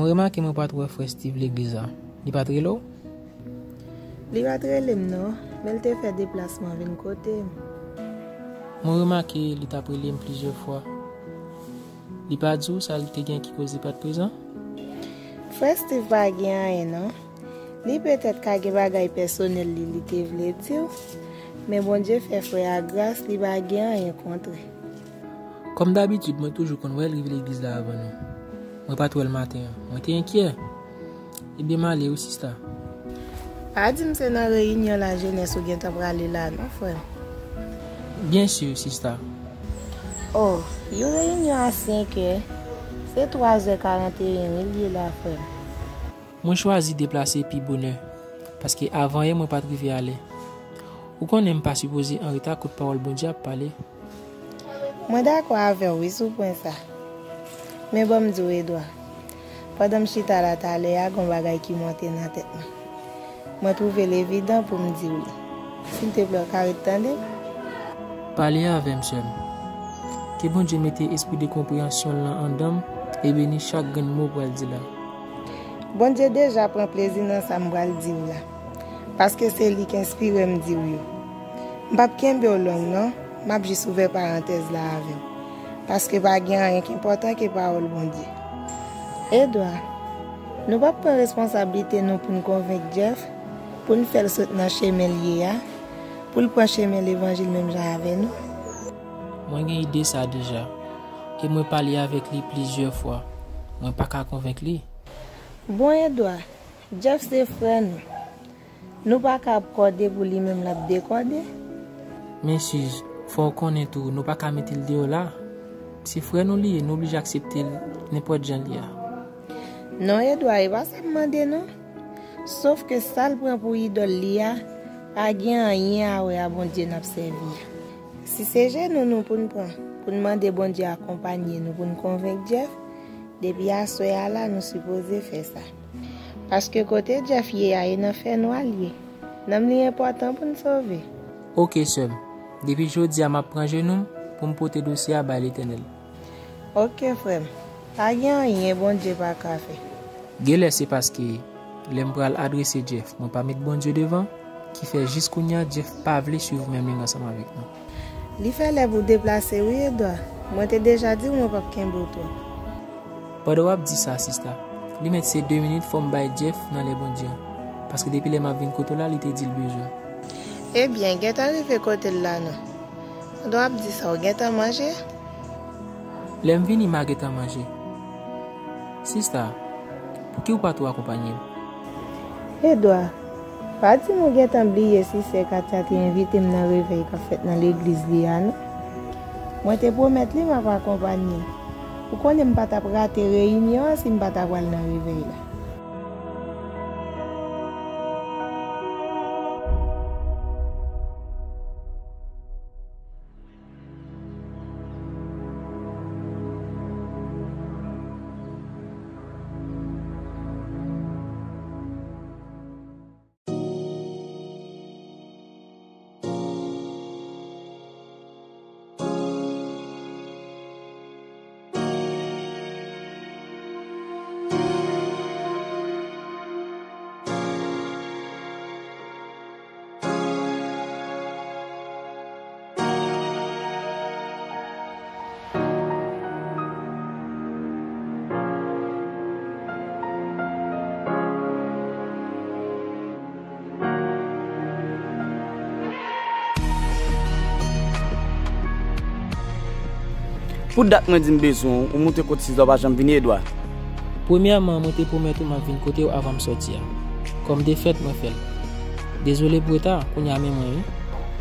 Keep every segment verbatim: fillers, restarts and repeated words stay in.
Remake mwen pa t wè frè Steve legliz la. Li pa t rele w? Li pa t rele m non, men l te fè deplasman vin kote m. Mwen remake li t ap rele m plizyè fwa. Li pa di w sa l te gen ki koz li pa t prezan? Frè Steve pa gen anyen non. Li petèt ka gen bagay pèsonèl li li te vle di w, men Bondye fè frè a gras, li pa gen anyen kont li. Kòm dabitid, mwen toujou konn wè l rive legliz la avan nou. Mwen pa t wè l maten an. Mwen te enkyè. Ebyen, m ale wi, sista. Pa di m se nan reyinyon lajenès ou gentan prale la non, frè m. Byen si, sista. Oh, yon reyinyon a senk è. Se twazè karanteyen wi l ye la, frè m. Mwen chwazi deplase pi bonè, paske avanyè mwen pa t rive alè. Ou konnen m pa sipoze anreta kote pawòl Bondye ap pale. Mwen dakò avè w wi sou pwen sa. Men ban m di w, Edwa, pandan m chita la talè a, gon bagay ki monte nan tèt mwen. Mwen twouve l evidan pou m di w li. Silteplè, w ka ret tande m? Pale avè m, sè m. Ke Bondye mete espri de konpreyansyon l lan anndan m e beni chak grenn mo w pral di la. Bondye deja pran plezi nan sa m pral di w la, paske se li k enspire m di w yo. M p ap kenbe w long non, m ap jis ouvè parantèz la avè w, paske pa gen anyen k enpòtan ke pawòl Bondye. Edwa, nou p ap pran responsablite nou pou n konvenk Jeff, pou n fè l sot nan chemen l ye a, pou l pran chemen levanjil menm jan avè nou? Mwen gen ide sa deja, e mwen pale avèk li plizyè fwa. Mwen pa ka konvenk li. Bon, Edwa, Jeff se frè nou. Nou pa ka ap kòde pou li menm l ap dekòde. Men Suze, fò w konnen tou, nou pa ka mete l deyò la. Se frè nou li ye, nou oblije aksepte l nenpòt jan l ye a. Non, Edwa, e pa sa m mande non. Sof ke sa l pran pou idòl li a, pa gen anyen a wè a Bondye n ap sèvi a. Si se jenou nou pou n pran, pou n mande Bondye akonpanye nou pou n konvenk Jeff, depi aswè a la nou sipoze fè sa. Paske kote Jeff ye a, e nan fènwa l ye. Nanm li enpòtan pou n sove. Oke, sè m. Depi jodi a, m ap pran jenou m pou m pote dosye a bay Letènèl. Oke, frè m. Pa gen anyen Bondye pa ka fè. Genlè se paske lè m pral adrese Jeff, mwen pa met Bondye devan, ki fè jis kounye a Jeff pa vle swiv menm liy ansanm avèk nou. Li fè lè pou w deplase wi, Edwa. Mwen te deja di w mwen p ap kenbe w twòp. Pandan w ap di sa, sista, li mèt se de minit fò m bay Jeff nan lè Bondye an. Paske depi lè m ap vin kote w la, li te di l bezwen. Ebyen, gentan rive kote l la non. Pandan w ap di sa, w gentan manje? Lè m vini, m a gentan manje. Sista, pouki w pa tou akonpanye m? Edwa, pa di m ou gentan bliye si sè Katia te envite m nan revèy k ap fèt nan legliz li a non. Mwen te pwomèt li m ap akonpanye l. Ou konnen m pa t ap rate reyinyon an si m pa ta pral nan revèy la. Pou dat mwen di m bezwen w, ou moute kot Siza, w pa janm vini, Edwa. Premyèman, mwen te pwomèt ou m ap vin kote w avan m sòti a. Kòm defèt, mwen fè l. Dezole pou reta a, kounye a men mwen wi.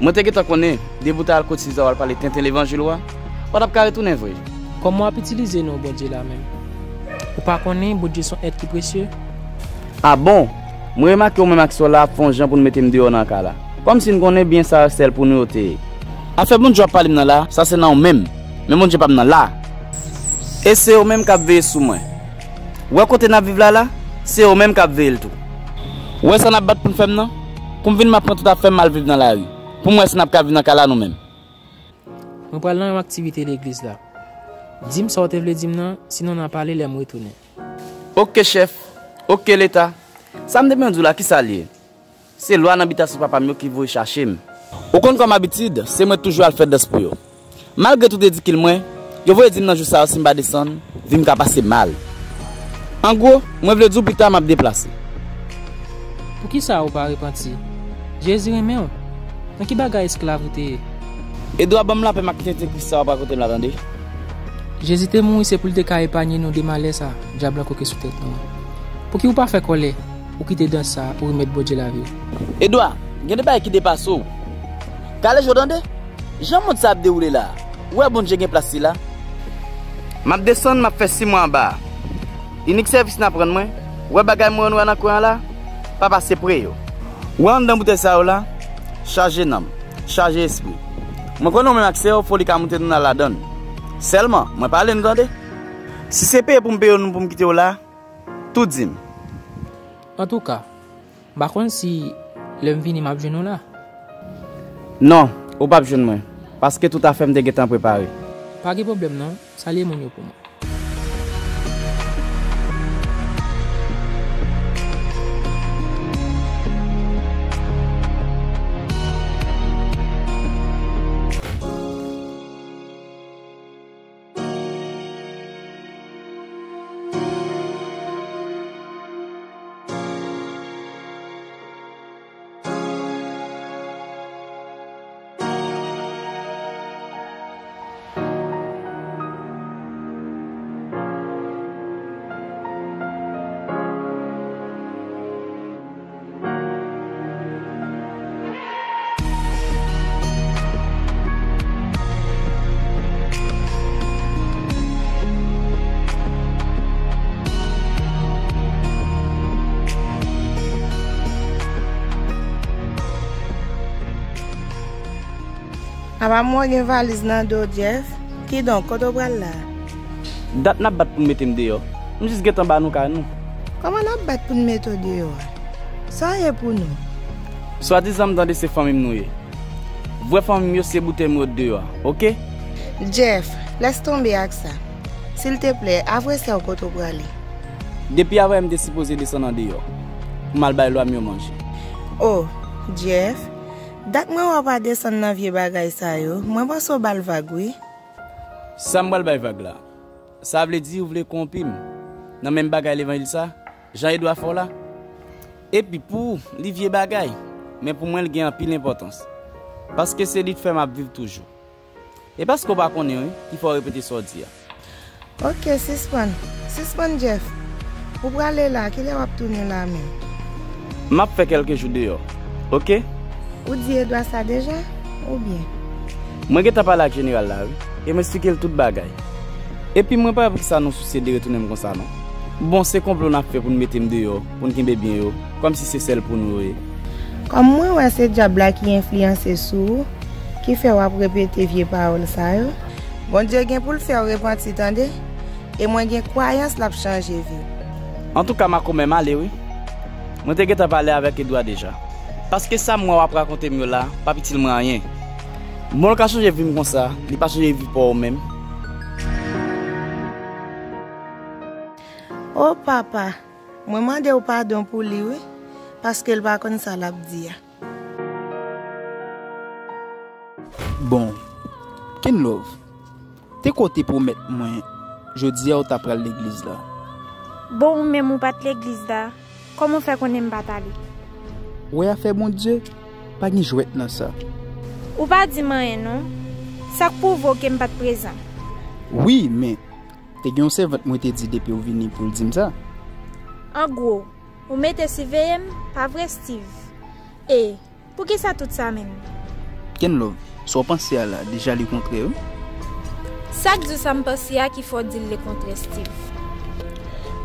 Mwen te gentan konnen, depi w ta al kot Siza w al pale tenten levanjil ou a, w pa t ap ka retounen vre. Kòman w ap itilize non Bondye la menm? Ou pa konnen Bondye se yon èt ki presye? A bon? Mwen remake ou menm ak sè w la ap fè yon jan pou n mete m deyò nan kay la. Kòmsi n konnen byen sa sèl pou nou yo te ye. Afè Bondye w ap pale m nan la, sa se nan ou menm. Men Bondye pa m nan la. E se yo menm k ap veye sou mwen. Ou wè kote n ap viv la la, se yo menm k ap veye l tou. Ou wè sa n ap bat pou n fè m nan? Pou m vin m ap pran tout afè m m al viv nan lari. Pou m wè si n ap ka viv nan kay la nou menm. Mwen pral nan yon aktivite legliz la. Di m sa w te vle di m nan, sinon n a pale lè m retounen. Oke chèf, oke Leta. Sa m te byen di w la, kisa l ye? Se lwa nan bitasyon papa m yo ki voye chache m. Ou konn kòm abitid, se mwen k toujou al fè dans pou yo. Malgre tout ridikil mwen, yo voye di m nan jou sa yo si m pa desann, vi m ka pase mal. An gwo, mwen vle di w pita m ap deplase. Poukisa ou pa repanti? Jezi renmen w. Nan ki bagay esklav ou te ye? Edwa, ban m lapè m ak tenten Kris sa w ap rakonte m la, tande. Jezi te mouri se pou l te ka epanye nou de malè sa dyab lan koke sou tèt nou an. Pouki ou pa fè kòlè, ou kite dans sa pou remèt Bondye lavi w? Edwa, gen de bagay ki depase w. Kale je w, tande. Jan mond sa ap dewoule la, ou wè Bondye gen plas li la? M ap desann, m ap fè sis mwa anba a. Inik sèvis n ap rann mwen, ou wè bagay mwen wè nan kwen an la, pa pase pre yo. Ou wè anndan boutèy sa yo la, chaje nanm, chaje espri. Mwen konnen ou menm ak sè w, foli ka moute nou nan ladann. Sèlman, mwen pale nou tande. Si se peye pou m peye w, nou pou m kite w la, tou di m. Antouka, m pa konn si lè m vini m ap jwenn ou la. Non, ou p ap jwenn mwen, paske tout afè m te gentan prepare. Pa gen pwoblèm non, salye moun yo pou mwen. Apa m wè w gen valiz nan do w, Jeff. Kidonk, kote w pral la? Dat n ap bat pou n mete m deyò. M jis gentan ba nou kay nou. Kòman n ap bat pou n mete w deyò a? Sa w ye pou nou? Swadizan m tande se fanmi m nou ye. Vrè fanmi m yo se boutèy m yo deyò a, oke? Jeff, lès tonbe ak sa. Silteplè, avwe sè w kote w prale. Depi avanyè m te sipoze desann andeyò pou m al bay lwa m yo manje. O, Jeff, dat mwen wè w pa desann nan vye bagay sa yo, mwen panse w ba l vag wi. Sa m pral bay vag la? Sa vle di ou vle kowonpi m nan menm bagay levanjil sa, jan Edwa fè w la? Epi pou ou, li vye bagay, men pou mwen l gen anpil enpòtans. Paske se li k fè m ap viv toujou. E paske w pa konnen wi, ki fè w repete sa w di a. Oke, sispann. Sispann, Jeff. Ou prale la, kilè w ap tounen la menm? M ap fè kèlke jou deyò, oke? Ou di Edwa sa deja, oubyen? Mwen gentan pale ak jeneral la wi, e m eksplike l tout bagay. Epi mwen pa wè poukisa nou sousye de retounen m konsa non. Bon, se konplo n ap fè pou n mete m deyò, pou n kenbe byen yo, kòmsi se sèl pou nou yo ye. Kòm mwen wè se dyab la ki enfliyanse sou ou, ki fè w ap repete vye pawòl sa yo. Bondye gen pou l fè w repanti tande, e mwen gen kwayans l ap chanje vi w. Antouka makomè m ale wi. Mwen te gentan pale avèk Edwa deja. Paske sa m wè w ap rakonte m yo la p ap itil mwen anyen. Bon l ka chanje vi m konsa, li pa chanje vi pa w menm? O papa, mwen mande w padon pou li wi, paske l pa konn sa l ap di a. Bon, Kenlove, te kote pwomèt mwen jodi a w ta pral legliz la. Bon, ou menm ou pa t legliz la, kòman w fè konnen m pa t ale? Wè afè Bondye, pa gen jwèt nan sa. Ou pa di m anyen non. Sa k pwouve w ke m pa t prezan? Wi, men te gen yon sèvant mwen te di depi w vini pou l di m sa. An gwo, ou mete siveye m, pa vre, Steve? E, poukisa tout sa menm? Kenlove, sa w panse a la, deja lekontrè wi. Sa k di w sa m panse a ki fè w di l lekontrè, Steve?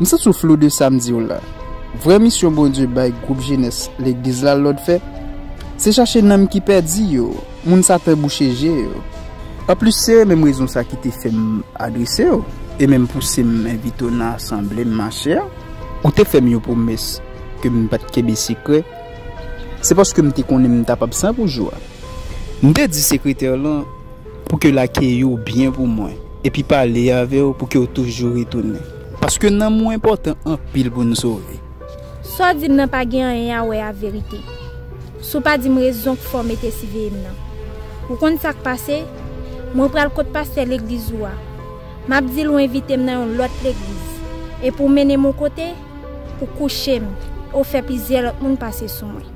M santi w flou de sa m di w la. Vrè misyon Bondye bay gwoup jenès legliz la lòd fè, se chache nanm ki pèdi yo, moun Satan bouche je yo. Anplis, se menm rezon sa ki te fè m adrese w, e menm pouse m envite w nan asanble m mache a. Ou te fè m yon pwomès ke m pa t kenbe sekrè, se paske m te konnen m t ap absan pou jou a. M te di sekretè lan pou ke l akeyi w byen pou mwen, epi pale avè w pou ke w toujou retounen. Paske nanm ou enpòtan anpil pou n sove. Sa w di m nan pa gen anyen a wè a verite. Si w pa di m rezon k fè w mete siveye m nan. Ou konn sa k pase? Mwen pral kot pastè legliz ou a. M ap di l ou envite m nan yon lòt legliz. Epi w mennen m yon kote, ou kouche m, e w fè plizyè lòt moun pase sou mwen.